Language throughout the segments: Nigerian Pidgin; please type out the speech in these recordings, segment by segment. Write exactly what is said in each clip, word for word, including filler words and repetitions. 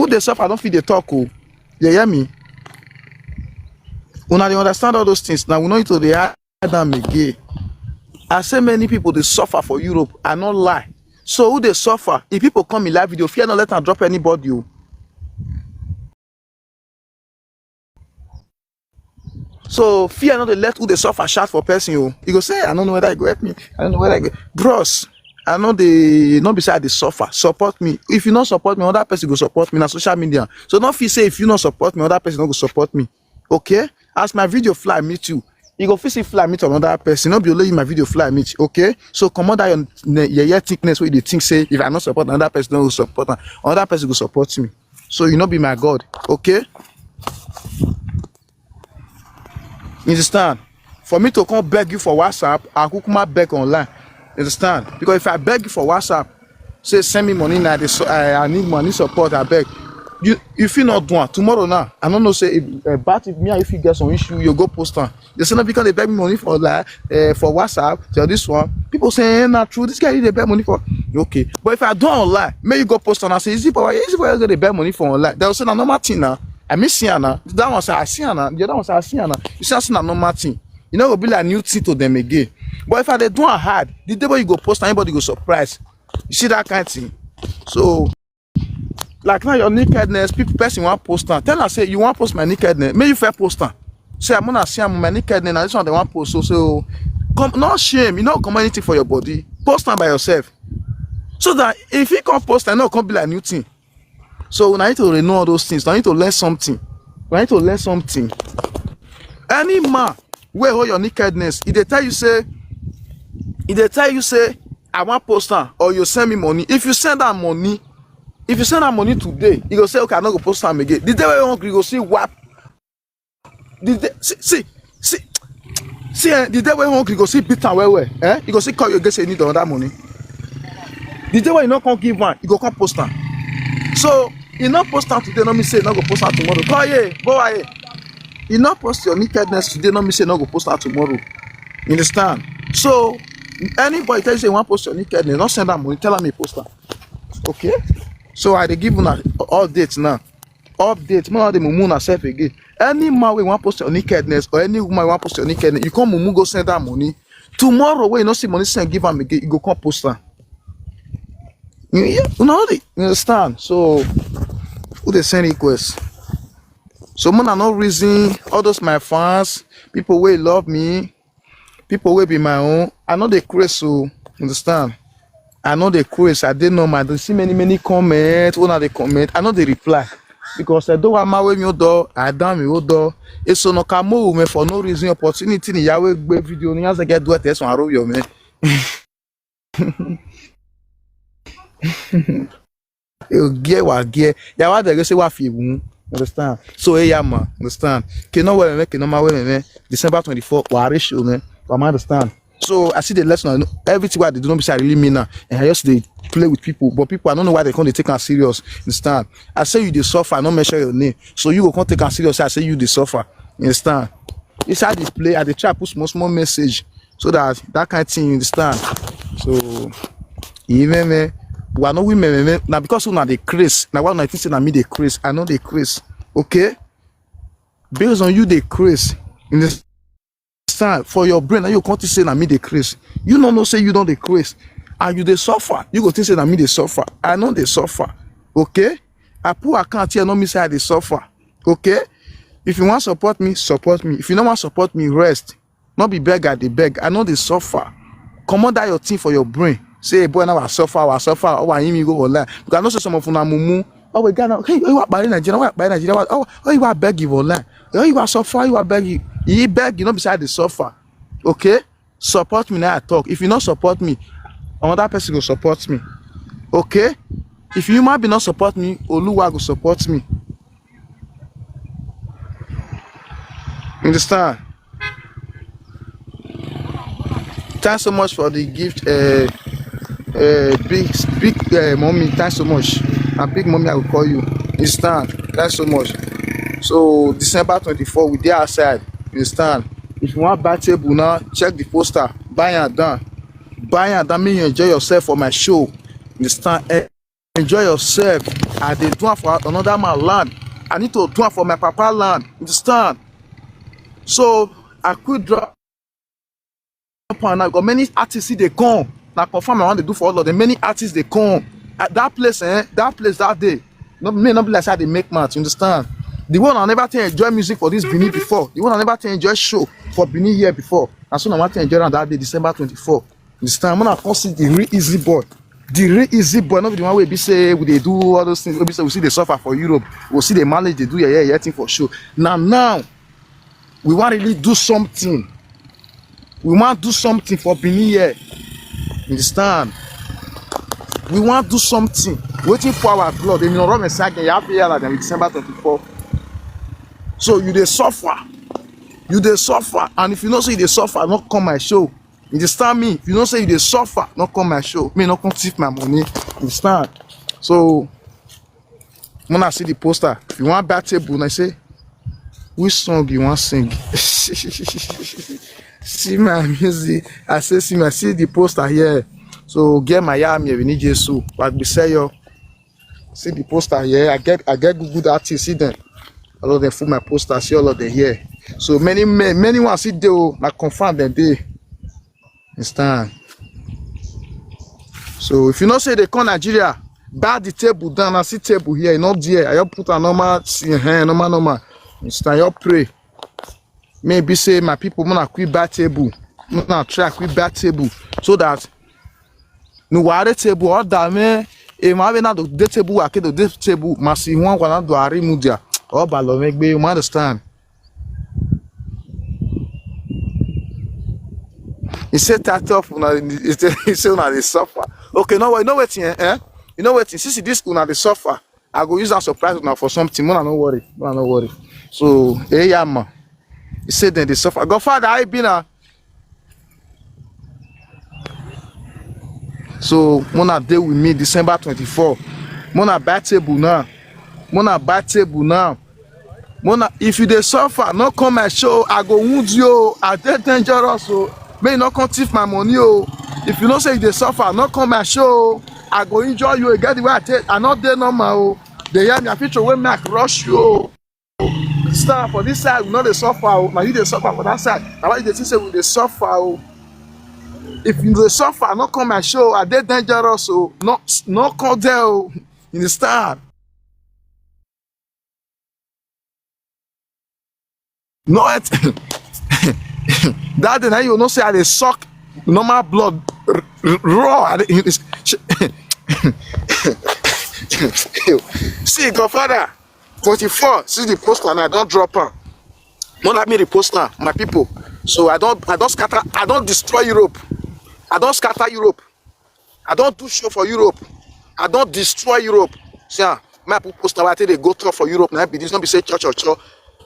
dey suffer, I don't feel dey talk. Oh, you hear me? Una dey understand all those things. Now we no need to dey hide am again. I say many people dey suffer for Europe. I no lie. So who dey suffer? If people come in live video, fear not let am drop anybody. Oh. So fear not dey let who dey suffer shout for person. Oh, you go say, I don't know whether I go help me. I don't know whether I go. Bros, I know they not beside the suffer. Support me. If you not support me, another person go support me on social media. So don't feel say if you not support me, another person not go support me. Okay? As my video fly meet you, you go fit see fly meet another person. Not be only you my video fly meet. Okay? So come on that your, your, your thickness where you think say if I not support another person, don't support am. Another person go support me. So you not be my God. Okay? You understand? For me to come beg you for WhatsApp, I kukuma beg online. You understand? Because if I beg you for WhatsApp, say send me money now, they so, I, I need money support, I beg. You if you not do one tomorrow now, I don't know say if, uh, but if me and if you get some issue, you go post on. They say no because they beg me money for like uh, for WhatsApp, for this one. People say eh, not true. This guy they beg money for. Okay, but if I do online, may you go post on. I say is it for is it for you they beg money for online? They'll say no normal thing now. I miss you now. That one say I see her now. The other one say I see her now. You see, that's not normal thing. You know, go be like new thing to them again. But if I they do a hard, the day when you go post, anybody go surprise. You see that kind of thing. So, like now your nakedness, people person want post now. Tell her say you want post my nakedness. May you fair post now. Say I'm gonna see I'm my nakedness. Now this one they want post. So, so come not shame. You know, come anything for your body. Post now by yourself. So that if you come post, I know come be like new thing. So we need to know all those things. We need to learn something. We need to learn something. Any man where hold your nakedness, if they tell you say, if they tell you say, I want poster or you send me money. If you send that money, if you send that money today, you go say, okay, I no go post am again. The day where you hungry, you go see what the day, see, see, see, see eh, the day when hungry go see beat am well well, eh? You go see call you again say you need another money. The day when you no come give one, you go come post am. So you no post am today, no mean say you no go post am tomorrow. Call ye, go aye. You no post your nakedness today, no mean say you no go post am tomorrow. You understand? So anybody tell you say you wan post your nakedness, no send am money, tell am you post am. Okay? So I dey give una update now. Update, make una dey mumu una sef again. Any man wey wan post your nakedness or any woman wey wan post your nakedness, you come mumu go send am money. Tomorrow wey you no see money send give am again, you go come post am. You hear? Una no dey understand. So who dey send request? So make una no reason all those my fans, people wey love me, people wey be my own. I no dey craze, so understand. I no dey craze. I dey normal. I dey see many many comments. Una dey comment. I no dey reply because I don't want my way me odo. I down me odo. It's so no kamo me for no reason. Opportunity ni yawe gbe video ni yaze get do test one roll your man. You get what get. Ya wa dey say wa fi wun. Understand? So hey ya man, understand? Ke no we me, ke no ma we me. December twenty-four, wa re show me. Wa ma understand? So I see the lesson. I know everything what they do not be say I really mean now. And I just they play with people, but people I don't know why they can't take am serious. Understand? I say you dey suffer, I no mention your name. So you go come take am serious. I say you dey suffer. You understand? Inside the play, I dey try put small small message so that that kind of thing you understand. So you me me, we are not women me. Now because una dey craze, now why una think say na me dey craze? I know dey craze. Okay? Based on you dey craze. You understand? For your brain, now you can't say na me dey craze. You no know say you don't dey craze. And you dey suffer. You go think say na me dey suffer. I know dey suffer. Okay? I put account here, no me say I dey suffer. Okay? If you want support me, support me. If you no want support me, rest. Not be beg, I dey beg. I know dey suffer. Comot that your thing for your brain. Say, hey, boy, now I suffer, I suffer. Oh, I me go online. Because I know say some of una mumu. Oh, we got now. Hey, oh, you are buying Nigeria. Why buying Nigeria? Oh, oh, you are begging online. Oh, you are suffer. You are begging. You beg. You not beside the suffer. Okay? Support me now. I talk. If you not support me, another person go support me. Okay? If you might be not support me, Oluwa go support me. Understand? Thanks so much for the gift, uh, uh, big, big uh, mommy. Thanks so much. And big mommy, I will call you. Understand? Thanks so much. So December twenty-four, we dey outside. Understand? If you want buy table now, check the poster. Buy and down. Buy and down. Make you enjoy yourself for my show. Understand? Eh, enjoy yourself. I dey do am for another man land. I need to do am for my papa land. Understand? So I quit drop am now. Got many artists still dey come. Na confirm I wan dey do for all of them. Many artists dey come. At that place, eh, that place that day. No, me no be like say I dey make mouth. You understand? The one I never take enjoy music for this Benin before. The one I never take enjoy show for Benin here before. And so I want to enjoy am that day, December twenty-four. You understand? When I come see the real easy boy, the real easy boy, not the one wey be say we dey do all those things. We be say we see dey suffer for Europe, we see dey manage dey do yeah yeah yeah thing for show. Now now, we wan really do something. We wan do something for Benin here. You understand? We wan do something. Waiting for our blood. They no run a second. You have to hear that December twenty-four. So you dey suffer. You dey suffer. And if you know say you dey suffer, no come my show. You understand me? If you know say you dey suffer, no come my show. Me no come thief my money. You understand? So when I see the poster, if you want buy table, I say, which song you want sing? See my music. I say, see my see the poster here. So get my yam here. We need Jesus. But we say yo, see the poster here. I get I get good good artists. See them. All of them full my poster. See all of them here. So many many many ones see dey o. Na confirm dem dey. Understand? So if you know say they come Nigeria, buy the table down. I see table here, not there. I just put a normal see hand, normal normal. Understand? You pray. Maybe say my people wanna quit buy table. Wanna try quit buy table so that no worry table or that man. E ma be na do the table wa ke do the table masi wan wa na do ari mudia. O ba lo me gbe, you understand? He say that of una he say he say una dey suffer. Okay, no worry, no wetin eh? Eh? You know wetin? Since this una dey suffer, I go use am surprise una for something. Una no worry, una no worry. So, hey, yeah, man. He said then they suffer. Godfather, I be now. So, Mona dey with me December twenty-four. Mona buy table now. Mona buy table now. Mona, if you dey suffer, no come my show. I go wound you. I dey dangerous. So, may you not come thief my money. Oh, if you know say you dey suffer, no come my show. I go injure you. You get the way I take. I not dey normal. Oh, they hear me. I fit throw away Mac rush you. Oh. Star for this side, we no dey suffer. Oh, now you dey suffer for that side. Now why you dey think say we dey suffer? Oh, if you dey suffer, no come my show. I dey dangerous. Oh, no, no come there. Oh, you understand? No, it, that day now you know say I dey suck normal blood r- r- raw. I dey, see, Godfather, twenty-four. See the poster now. I don't drop am. Don't let me the poster, my people. So I don't, I don't scatter. I don't destroy Europe. I don't scatter Europe. I don't do show for Europe. I don't destroy Europe. See, ah, my people poster. I think they go tour for Europe. Now be this not be say church or church.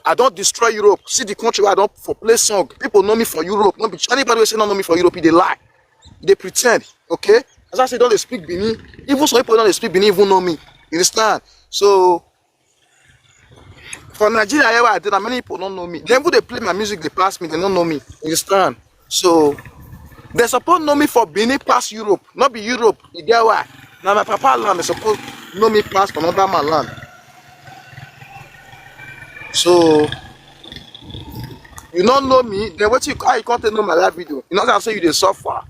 I don't destroy Europe. See the country where I don't for play song. People know me for Europe. Not be anybody will say no know me for Europe. They lie. They pretend. Okay. As I say, don't they speak Benin. Even some people don't they speak Benin. Even know me. You understand? So for Nigeria, here where I did, many people don't know me. They even they play my music, they pass me, they don't know me. You understand? So they suppose know me for Benin pass Europe, not be Europe. You get why? Now my papa land, they suppose know me pass for another man land. So you don't know me, then what you how you can't know my live video? You know what I'm saying? You dey suffer.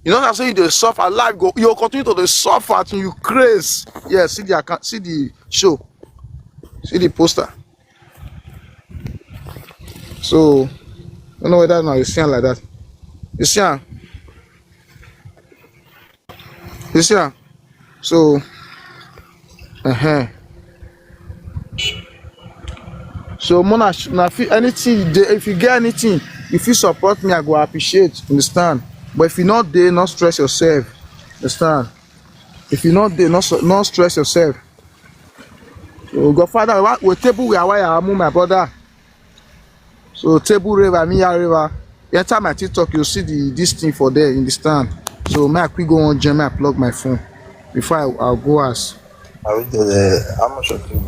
You know what I'm saying? You dey suffer. Life go, you continue to dey suffer till you craze. Yeah, see the account, see the show, see the poster. So I don't know whether now you see am like that. You see am? You see am? So uh-huh. So Mona, na fit anything you dey, if you get anything, if you support me, I go appreciate. Understand? But if you not dey, not stress yourself. Understand? If you not dey, not so- not stress yourself. So Godfather, we, we table we are wire, my brother. So table river, me ya river. You enter my TikTok, you see the this thing for there in the stand. So my quick go on, jam, I plug my phone before I, I'll go ask. Are we there? How much of you?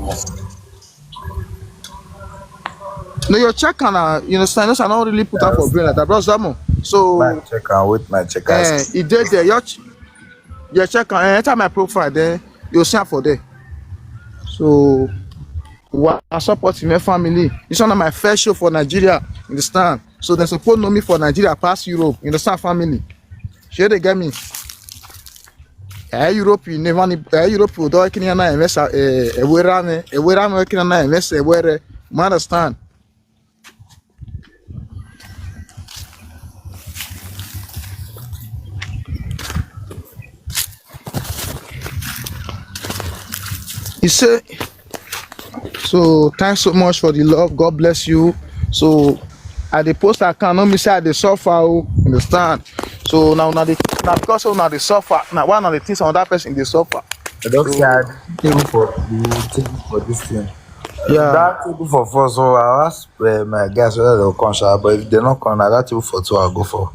No, your check and uh, you understand. This I don't really put up for brain like that, bro. Zamo. So my check and wait, my check. Eh, it did there. Your ch- your check and eh, enter my profile there. You see am for there. So, we are supporting my family. This one na my first show for Nigeria, you understand? So they suppose know me for Nigeria pass Europe, you understand, family? Shey dey get me? Eh, Europe, you never need, eh, Europe, you don't can na invest, eh, eh, where am, eh, where am, can na invest, eh, where, eh, you understand? He say, so thanks so much for the love. God bless you. So I dey post account, no me say I dey suffer, oh, understand? So now, now the, now because of now they suffer, now one of the things another person they suffer. I don't say I table for the table for this thing. Yeah. That table for four, so I ask, uh, my guys whether they'll come, sha, but if they not come, na that table for two I'll go for.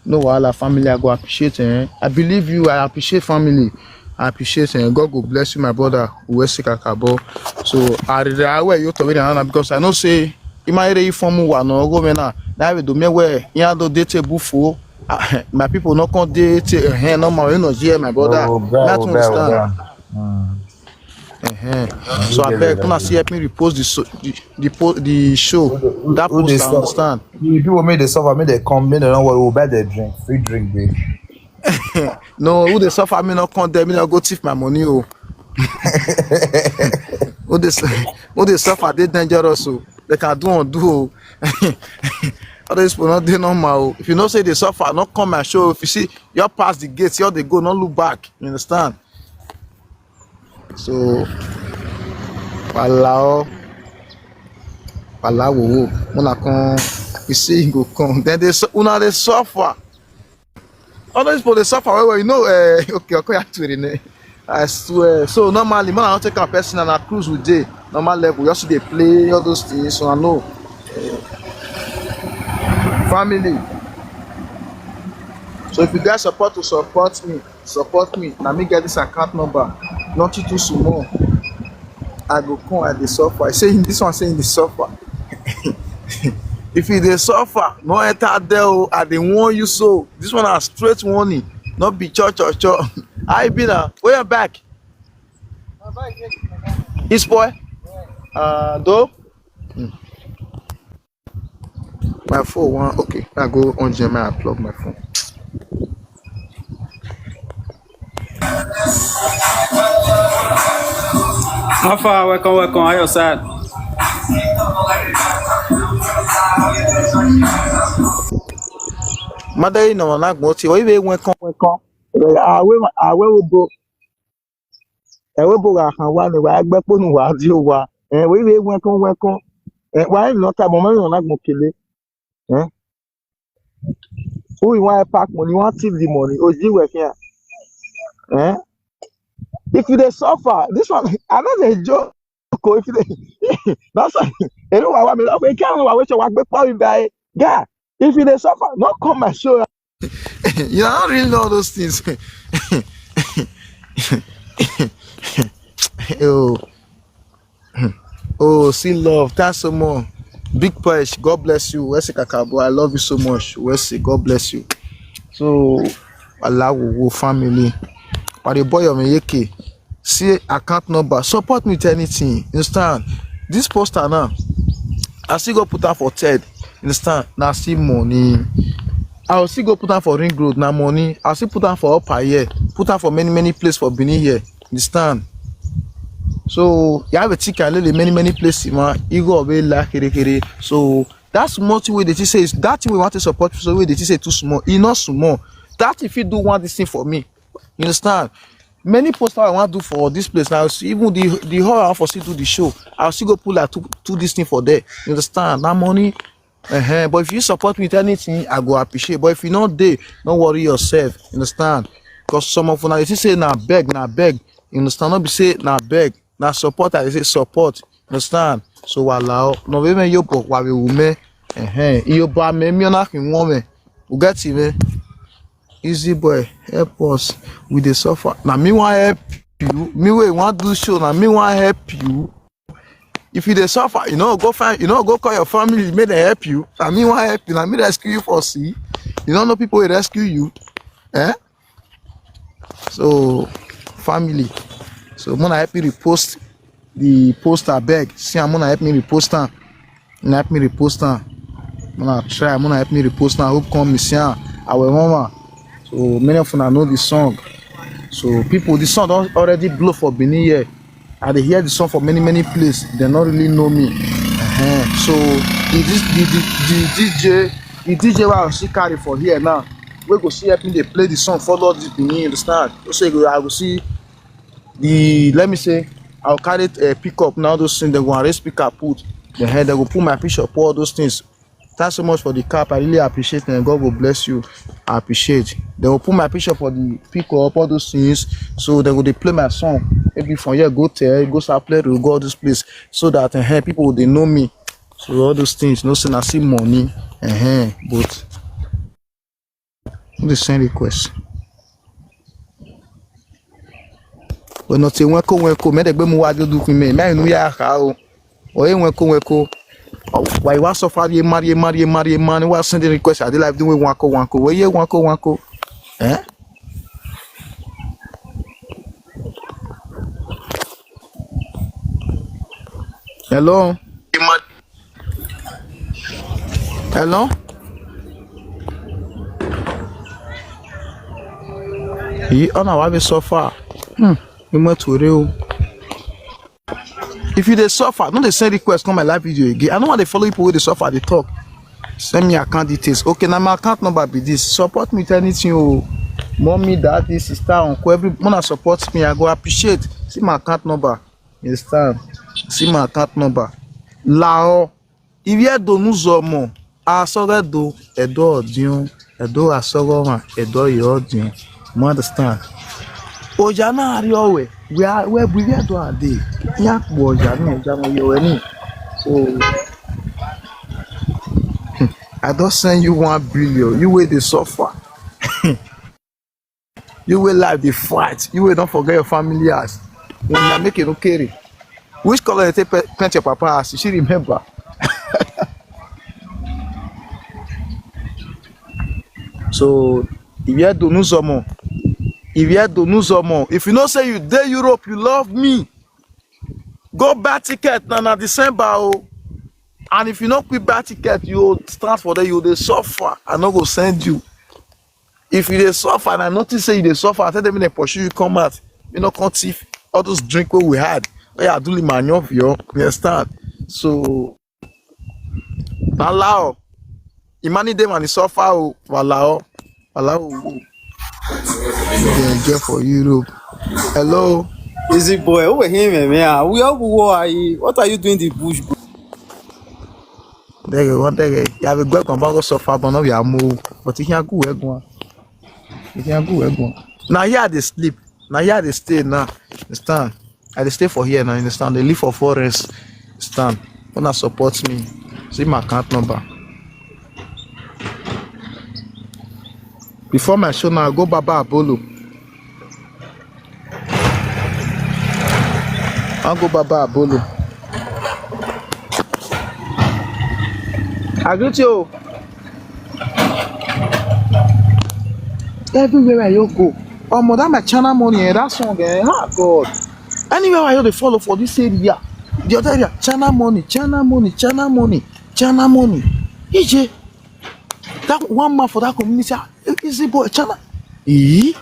No wahala, family, I go appreciate, eh? I believe you, I appreciate, family. I appreciate, eh? God go bless you, my brother. Uwe Sikakabo. So I read the way you told me now because I know say, Ima ere ifomu wa no go me na. Na we do me we, ya do date bufo. Ah, my people no come date, eh, no more, you know, here, my brother. Oh, bro, not to bro, understand. Bro. Mm. Uh-huh. So I beg, come and see, help me repost the, so, the, the, po- the show. Who the, who, that who post, they I suffer? Understand. The people make they suffer, make they come, make they don't worry, we'll buy their drink, free drink, babe. No, who they suffer, me not come there, me not go thief my money, oh. Who they, su- who they suffer, they dangerous, oh. They can do and do, oh. All these people not they normal, oh. If you know say they suffer, not come my show. If you see, you pass the gates, you they go, not look back. You understand? So, palawo, palawo, when I come, you see, you go come. Then they, su- una they suffer. All those people they suffer. Well, well, you know, uh, okay, okay, actually, ne. I swear. So normally, man, I don't take a person and I cruise with day. Normal level, you also they play all those things. So I know, family. So if you guys support to support me, support me. Now me get this account number. Not too too small. I go come at the suffer. I say in this one, say in the suffer. If you dey suffer, no enter there, oh, I dey warn you so. This one na straight warning. Not be cho cho cho. I be na. Where you back? It's boy. Uh, though. Hmm. My phone one. Okay, I go on G M I. I plug my phone. How far? Welcome, welcome. How your side? Mother, you know, I'm not going to. Why you welcome, welcome? Awe, awe, wo bo. Ewe bo ga kan wa ni wa gbe ponu wa di o wa. Eh, we we welcome, welcome. Eh, why not? I'm not going to. Eh? Who you want to pack money? You want to thief the money? Oh, you work here. Eh? If you dey suffer, this one, I know they joke. Oh, if you dey, that's why. You know what I mean? Okay, can't know what you want to buy. Yeah. If you dey suffer, not come my show. You don't really know those things. Oh. Oh, see love. Thanks so much. Big push. God bless you. Wesi Kakabo, I love you so much. Wesi, God bless you. So, Alawowo family. But the boy of Yeke, see account number. Support me with anything. You understand? This poster now, I still go put am for Ted. You understand? Now see money. I will still go put am for Ring Road. Now money. I still put am for Upper here. Put am for many, many places for Benin here. You understand? So you have a ticket lele many, many places, man. You go away like here, here. So that small thing wey dey think say is that thing we want to support. So wey dey think say too small, e not small. That if you do one this thing for me, you understand? Many poster I want do for this place now. See, even the the hall I for still do the show. I'll still go pull like two two this thing for there. You understand? That money. Uh-huh. But if you support me with anything, I go appreciate. But if you not dey, don't worry yourself. You understand? Because some of una dey think say na beg, na beg. You understand? Not be say na beg, na support. I dey say support. You understand? So wala o. No be me yo po wa be wo me. Eh eh. Yo ba me mi na kin wo me. You get it, man? Easy boy, help us. We dey suffer. Na me wan help you. Me wey wan do show, na me wan help you. If you dey suffer, you know, go find, you know, go call your family, make dem help you. Na me wan help you. Na me rescue you for sea. You don't know people will rescue you. Eh? So, family. So, mona help me repost the post, abeg. See am, mona help me repost am. Mona help me repost am. Mona try, mona help me repost am. Hope come me see am. I will mama. So many of una know the song. So people, the song don already blow for Benin here. I dey hear the song for many many places. They no really know me. Uh-huh. So the, this, the, the, the D J, the D J wey I see carry for here now, we go see help me dey play the song for all this Benin. You understand? So you go, I go see the, let me say, I'll carry a pickup now. Those things they go arrange speaker put. The head they go put my picture, put all those things. Thanks so much for the cap. I really appreciate it. And God will bless you. I appreciate. They will put my picture for the pick up, all those things. So they will dey play my song. Maybe from here, go tell, go start play to go all this place. So that uh, people they know me. So all those things, no say I see money. Uh-huh. But who dey send request? But not say one ko one ko. Me dey gbe mu wa do do me. Me no ya ha o. Oye, wen ko, wen ko. Why you want suffer, ye marry, ye marry, ye marry, ye marry? Why sending request? I dey live doing one ko, one ko. Where ye one ko, one ko? Eh? Hello? Hello? Yi ona wa be so far. Hmm. You went to real. If you dey suffer, no dey send request come my live video again. I no want to follow people wey dey suffer, dey talk. Send me account details. Okay, now my account number be this. Support me with anything. Oh, mommy, daddy, sister, uncle, every wanna support me. I go appreciate. See my account number. You understand? See my account number. Lao. Iviedo n'ụzọ mụ, asọgado, edo ọdịụ, edo asọgọ ma, edo ya ọdịụ. You understand? Oja na-arị owe, where, where Iviedo are they? Ya kpọ oja ni, oja mo yo ni. So, I don't send you one billion. You wey dey suffer. You wey life dey fight. You wey don't forget your family house. When you make it okay. Which color you take pe- paint your papa house? You should remember. So, Iviedo n'ụzọ mụ, Iviedo n'ụzọ mụ. If you know say you dey Europe, you love me, go buy ticket na na December o. And if you no quick buy ticket, you stand for there, you dey suffer. I no go send you. If you dey suffer, and I notice say you dey suffer, I tell them they pursue you come out. You know, come thief all those drink wey we had. Oh yeah, do manyo, you understand? So na lao. Imani dem and suffer o, walao, walao. They enjoy for Europe. Hello. Easy boy, who him, man? We all go war. What are you doing in the bush, bro? There you go, there you go. You have a good combo so far, but now we are move. But you can't go where go. You can't go where go. Now here they sleep. Now here they stay now. Understand? I dey stay for here now. Understand? They live for forest. Understand? Wanna support me? See my account number. Before my show now, I go Baba Abolo. I go Baba Abolo. I greet you. Everywhere I go, oh, that my China money and that song, eh? Ah, God. Anywhere I dey follow for this area, the other area, China money, China money, China money, China money. E J, that one man for that community, ah, easy boy, China. Eh?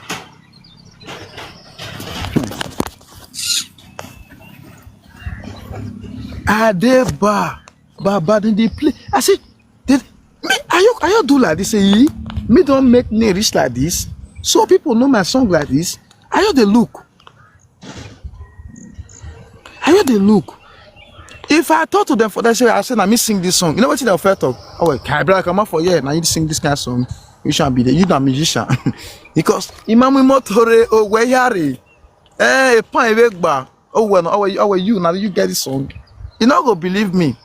I dey bar, bar, bar, then they play. I say, they, me, are you, are you do like this? Say, eh? Me don't make name rich like this. So people know my song like this. Are you the look? Are you the look? If I talk to them for that, say, I say, "Na me sing this song." You know what they first talk? Oh, well, Kai Black, come out for here. Now you sing this kind of song. You shall be there. You the musician. Because Imam Motore, oh, where you are? Eh, pan Ebegba. Oh, well, oh, well, oh, well, you, now you get this song. You not go believe me.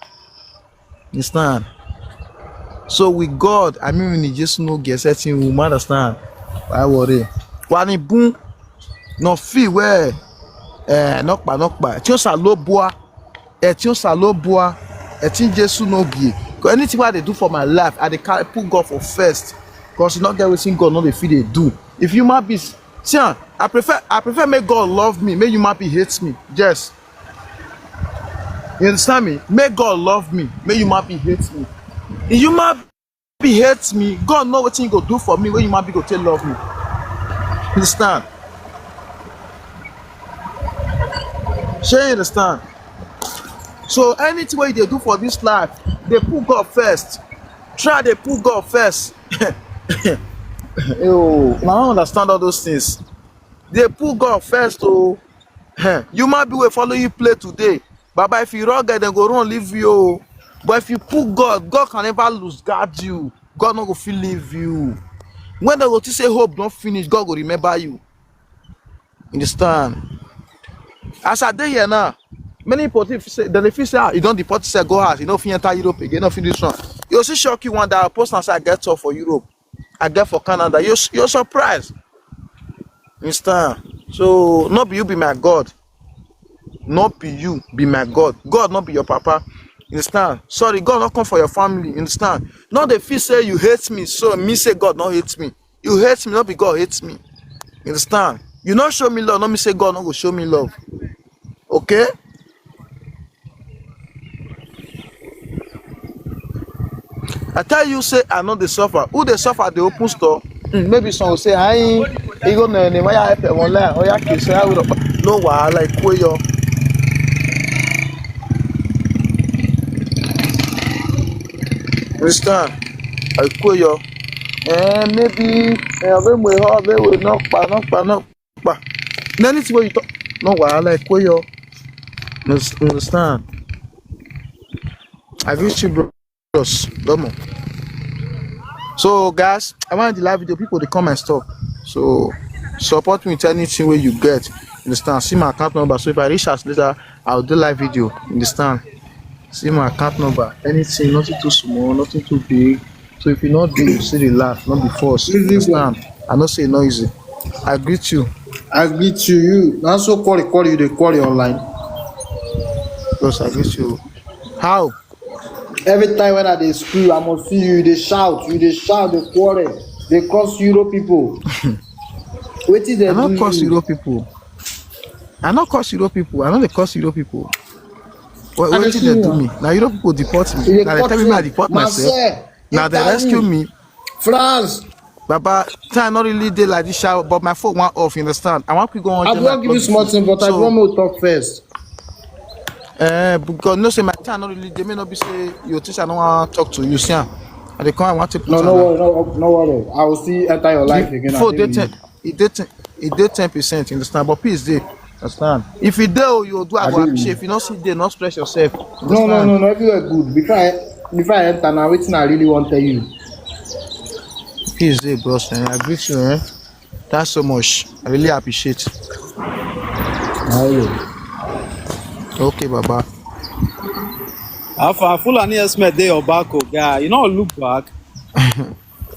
Understand? So with God, I mean, when you just no get certain woman, understand? Why worry? Wani boom? No feel where? Eh, knock by, knock by. Just a low boy. Etin Salobua, Etin Jesu no be. 'Cause anything I dey do for my life, I dey carry put God for first. 'Cause you not get wetin God no dey fit dey do. If human beings See, ah, I prefer, I prefer make God love me, make human being hate me. Yes. You understand me? Make God love me, make human being hate me. If human being hate me, God know wetin he go do for me, wey human being go take love me. Understand? Shey you understand? So anything wey you dey do for this life, dey put God first. Try dey put God first. Yo, I don't understand all those things. Dey put God first o. Human being wey follow you play today, baba, if you rugged, dem go run leave you o. But if you put God, God can never lose guard you. God no go fit leave you. When dem go think say hope don finish, God go remember you. Understand? As I dey here now, many people think say, dem dey feel say, ah, you don deport yourself go house, you no fit enter Europe again, you no fit do this one. You see, shock you one day, I post and say I get tour for Europe, I get for Canada. You, you're surprised. Understand? So no be you be my God. No be you be my God. God no be your papa. Understand? Sorry, God no come for your family. Understand? No dey feel say you hate me, so me say God no hate me. You hate me, no be God hate me. Understand? You no show me love, no me say God no go show me love. Okay? I tell you say I no dey suffer. Who dey suffer dey open store? Hmm, maybe some go say, "Ayi, igo na ne maya epe won la oya ke se awo." No wahala, ikwe yo. Understand? Ikwe yo. Eh, maybe, eh, we mwe ho, we we no pa, no pa, no pa. Na anything wey you talk, no wahala, ikwe yo. Unders-, understand? I wish you, bros. Domo. So, guys, I want the live video. People, they come and stop. So, support me with anything where you get. Understand? See my account number. So, if I reach out later, I'll do live video. Understand? See my account number. Anything, nothing too small, nothing too big. So, if you not do, you see the laugh, not be force. Easy. Understand? I know say no easy. I greet you. I greet you. You. Now, so call it, call you, they call you online. Bros, I greet you. How? Every time when I dey screw, I must see you. You dey shout, you dey shout, dey quarrel, dey curse Euro people. Wetin I dem no do curse you? Euro people. I no curse Euro people. I no dey curse Euro people. What, I dey wetin see dem do you. Me? Na Euro people deport me. You dey na dem tell me make I deport myself. Marseille, na dem Italy, rescue me. France. Baba, time not really dey like this shower, but my phone went off. You understand? I want to go on. I wan give you small thing, but I wan make we talk first. Eh, because no say my time not really. They may not be say your teacher no want talk to you. See, I dey come. I want to put. No, no worry, no, no worry. I will see enter your life again. Before they ten, it dey ten, it dey ten percent. You understand? But please, dey understand. If you dey, you do. I go appreciate. If you not see, dey not stress yourself. No, no, no, no. Everywhere good. Before I, before I enter now, wetin I really want tell you. Please, dey, bros. Eh? I greet you. Eh? Thanks so much. I really appreciate. Ayo. Okay, Baba. How far? Fulani Esme dey your back, oh guy. You no look back.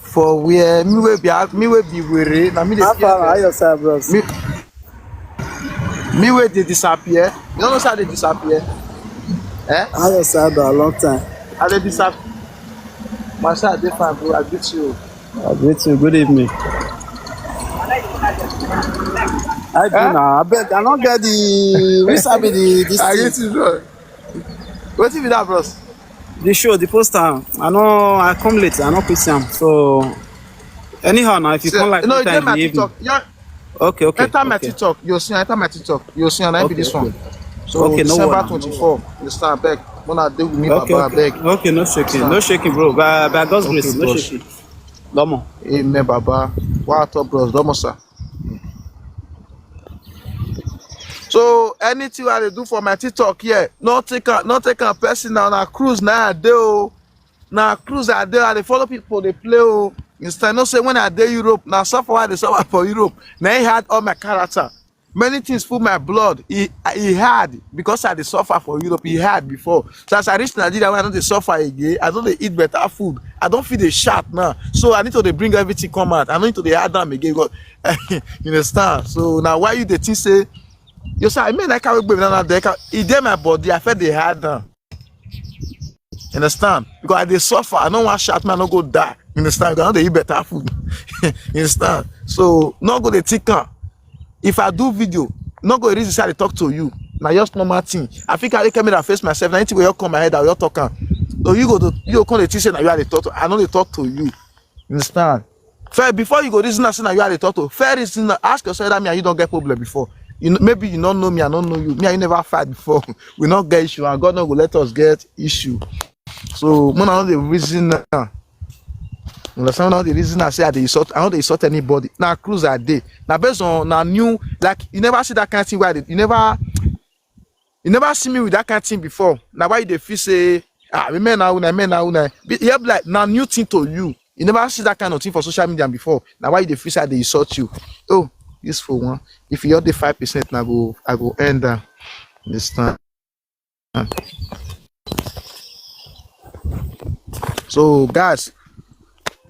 For where? Me wey be, me wey be were. Na me dey. How far are your side, bros? Me, me wey dey disappear. You no know say I dey disappear. Eh? How your side a long time? I dey disappear. My side dey fine, bro. I greet you. I greet you. Good evening. I do now. I beg. I don't get the. Which side be the this I thing? Greet you, bro. Wetin be that, bros? The show, the poster. I know I come late. I no fit see am. So anyhow now, if you come like no, you dey my TikTok. Yeah. Okay, okay. Enter my TikTok. You see, enter my TikTok. You see, and I be this one. So okay, no December twenty-four. You start beg. When I do with me, okay, Baba, okay. Beg. Okay, no shaking, no shaking, bro. By, by God's grace, no shaking. Domo. Amen, Baba. What up, bros? Domo, sir. So anything I dey do for my TikTok here, not take a, not take a personal. Na cruise now I do. Na cruise I dey, I dey follow people dey play o. Instead, no say when I dey Europe, na suffer I dey suffer for Europe. Na he had all my character. Many things full my blood. He, he hard because I dey suffer for Europe. He hard before. So as I reach Nigeria, when I no dey suffer again, I don dey eat better food. I don fit dey shout now. So I need to dey bring everything come out. I no need to dey hide am again because you understand. So now why you dey think say you say I mean I can't wait now. They can. He dey my body. I felt dey hide am. Understand? Because I dey suffer. I no wan shout, man. I no go die. Understand? Because I no dey eat better food. Understand? So no go dey think am. If I do video, no go reason say I dey talk to you. Na just normal thing. I fit carry camera face myself. Na anything wey you come my head, I will talk am. So you go to you go come dey think say na you I dey talk to. I no dey talk to you. You understand? First, before you go reason am say na you I dey talk to, first reason am, ask yourself that me and you don get problem before. You know, maybe you no know me, I no know you. Me and you never fight before. We no get issue, and God no go let us get issue. So, man, I no dey reason now. You understand? I no dey reason am say I dey insult. I no dey insult anybody. Na cruise I dey. Na based on na new, like, you never see that kind of thing where I dey, you never you never see me with that kind of thing before. Na why you dey feel say, ah, we men na una, men na una. Be- e be like na new thing to you. You never see that kind of thing for social media before. Na why you dey feel say I dey insult you. Oh, this for one. If you dey five percent, na go I go end am. Understand? So, guys,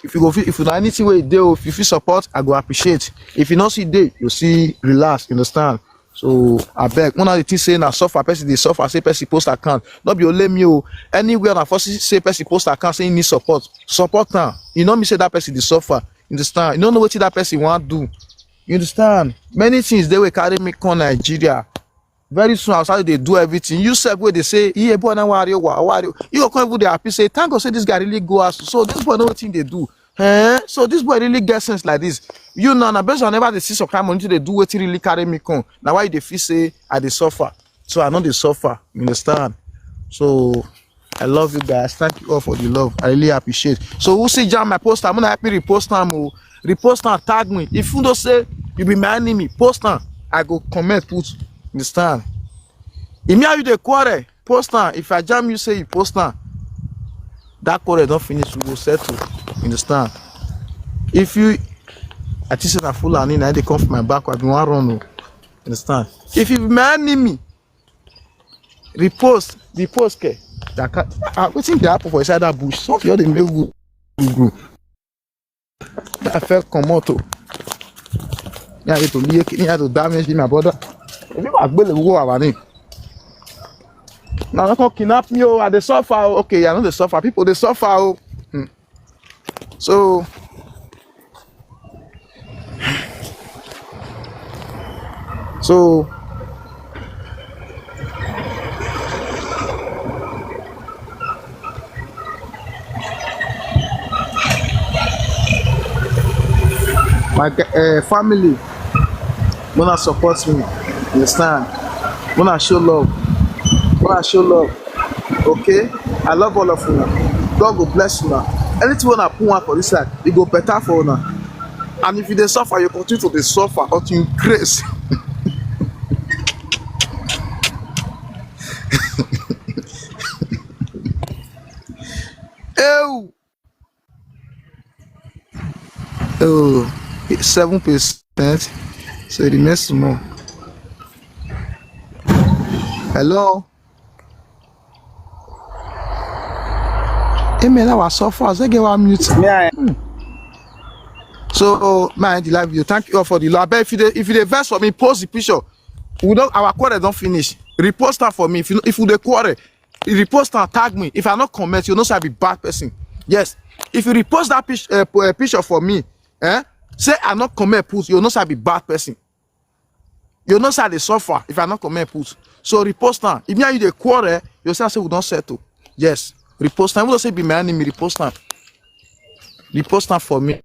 if you go fit, if you know anything wey you dey, oh, if you fit support, I go appreciate. If you no see dey, you see relax, you understand? So I beg, one of the things say na suffer, person dey suffer, say person post account. No be only me, oh. Anywhere na first say person post account, say he need support, support am. You know me say that person dey suffer. You understand? You no know wetin that person wan do. You understand? Many things dey wey carry me come Nigeria. Very soon, I start to dey do everything. You sef wey dey say, "Iye boy na wari o, wa wari o." You go come even dey happy say, "Thank God say this guy really go house. So this boy know wetin dey do." Eh? So this boy really get sense like this. You now, na based on never dey see some kind money to dey do wetin really carry me come. Na why you dey feel say I dey suffer? So I no dey suffer. You understand? So I love you guys. Thank you all for the love. I really appreciate. So who see jam my poster? I'm gonna happy repost am, oh. Repost am, tag me. If you don't say you be my enemy, post am. I go comment, put. Understand? If me and you dey quarrel, post am. If I jam you, say you post am. That quarrel don finish, we go settle. Understand? If you, I think say na Fulani, na dey come for my back, I be wan run o. Understand? If you be my enemy, repost, repost ke. That ca- ah, wetin dey happen for inside that bush? Some of you dey make good. Good. I feel comot o. Me I to make, me I to damage my brother. If you are gbele wo our name. Now they come kidnap me o. I dey suffer o. Okay, I no dey suffer. People dey suffer o. Hmm. So So my uh, family, wanna support me, understand? Wanna show love, wanna show love. Okay, I love all of you. God go bless you. Anything wanna put one for this side, it go better for you. And if you dey suffer, you continue to dey suffer until you grace. Ew. Oh, seven percent. So the next more. Hello. Amen. That was so far. They get one mute. Yeah. Hmm. So, oh, man, the live video. Thank you all for the love. But if you dey, if you dey vex for me, post the picture. We don't our quarrel don't finish. Repost that for me. If you if you dey quarrel, repost and tag me. If I not comment, you know say I be bad person. Yes. If you repost that picture, uh, picture for me, eh? Say I not comment, put you know say I be bad person. You know say I dey suffer if I not comment, put. So repost am. If me and you dey quarrel, you say I say we don't settle. Yes. Repost am. Even though say be my enemy, repost am. Repost am for me.